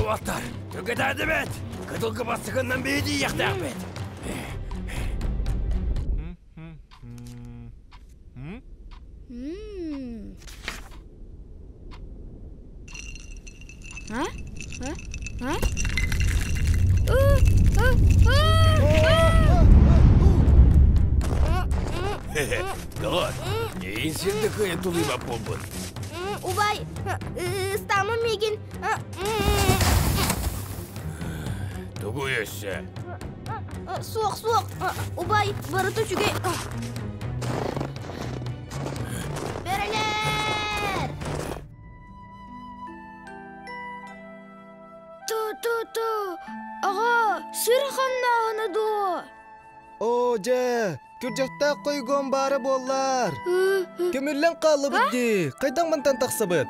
Уолаттар, түгэтээдибит! Кытылгы бастакыннан биһидийиэхтээхпит! А? А? А? Доҕор, эйин сирде кыайан тулуйбат буолбут. Убай, ыстамым миигин. Тугу өссө? Суох, суох. Убай, барыта үчүгэй. Бөрөлөр! Ту-ту-ту! Аҕа, сир хамнааһына дуо? Оо, дьэ, күрдьэхтээх хойгуом баара буоллар. Көмүллэн хааллыбыт дии. Хайдах мантан тахсабыт?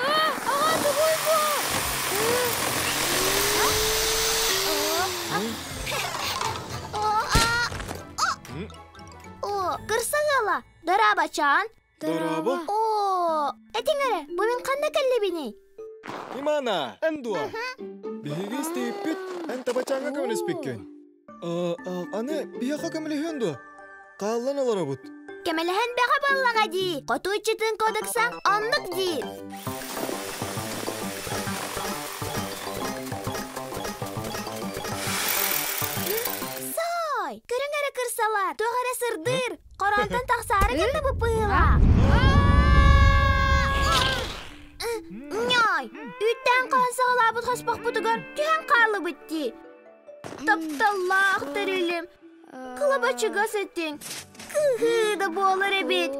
Аҕа, тугуй бу? О, кырса ыала, дорообочоон. Дорообо. Оо, этиҥ эрэ, бу мин ханна кэллибиний? Имана, эн дуо? Биһиги истииппит, эн табачааҥҥа көмөлөспүккүн. Аны биһиэхэ көмөлөһүөн дуо? Хааллан олоробут. Көмөлөһөн бөҕө буоллаҕа дии. Хотуйчутун кодекса оннук диир. Сой! Көрүҥ эрэ кырсалар, туох эрэ сырдыыр. Хороонтон тахсаары гынна быһыылаах. Ньой, үүттээн хаан саҕалаабыт хоспохпутугар түһэн хааллыбыт дии. Тапталлаах тэрилим, кылабачыгас этиҥ, кыһыы да буолар эбит.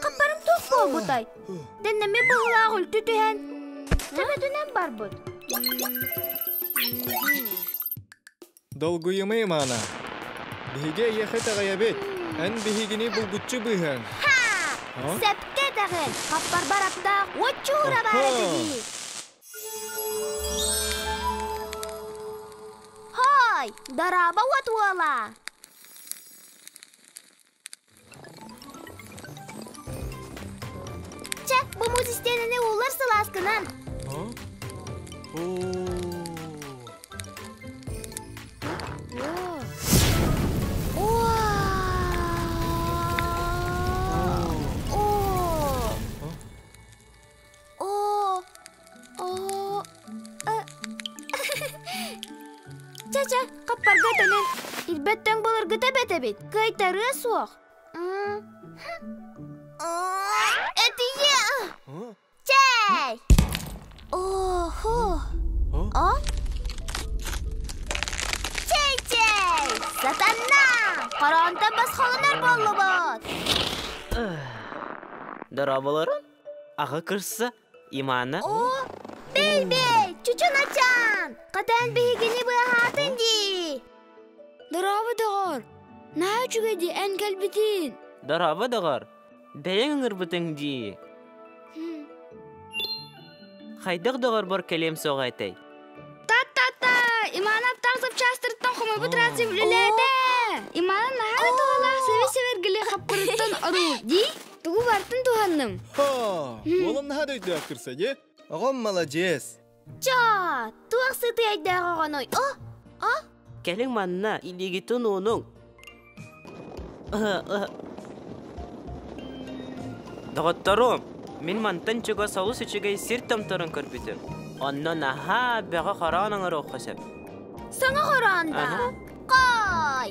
Хаппарым туох буолбутай? Дэннэми быһылаах үлтү түһэн, төбөтүнэн барбыт. Долгуйумай Имана. Биһиги эйиэхэ итэҕэйэбит. Эн биһигини булгуччу быыһаҥ. Ха! Сөпкө этэҕин. Хаппарбар аптаах уоччуура баар этэ дии. Хой! Дорообо уот уола! Чэ, бу муус истиэнэни ууллар сылааскынан. Чэ-чэ, хаппарга төнүн. Ирбэт тоҥ былыргыта бэт эбит. Кыайтарыа суох. Этийэ! Чэй! Охо! О? Чэй-чэй! Сатанна! Хороонтон босхолонор буоллубут! Дорооболорун, аҕа кырса Имана. О, бэй-бэй, чучуначаан! Хатан биһигини быаһаатын дии! Дорообо, доҕор! Наһаа үчүгэй дии эн кэлбитин! Дорообо, доҕор! Бэйэҥ ыҥырбытыҥ дии! Хайдах доҕорбор кэлиэм суоҕа этэй? Та-та-та! Имана аптаах запчастарыттан хомойбут рация үлэлээтэ! Имана наһаа да туһалаах сэби-сэбэргили хаппырыттан оруу дии! Тугу бартын туһанным? Ха! Уолум наһаа да өйдөөх кырса дии. Оҕом маладьыас. Ча, туох сытыйдаах оҕоной? О, а? Кэлиҥ манна, илиигитин уунуҥ. Доҕотторум, мин мантан чугас олус үчүгэй сир томторун көрбүтүм. Онно наһаа бөҕө хороон оҥоруохха сөп. Саҥа хороон да? Кой!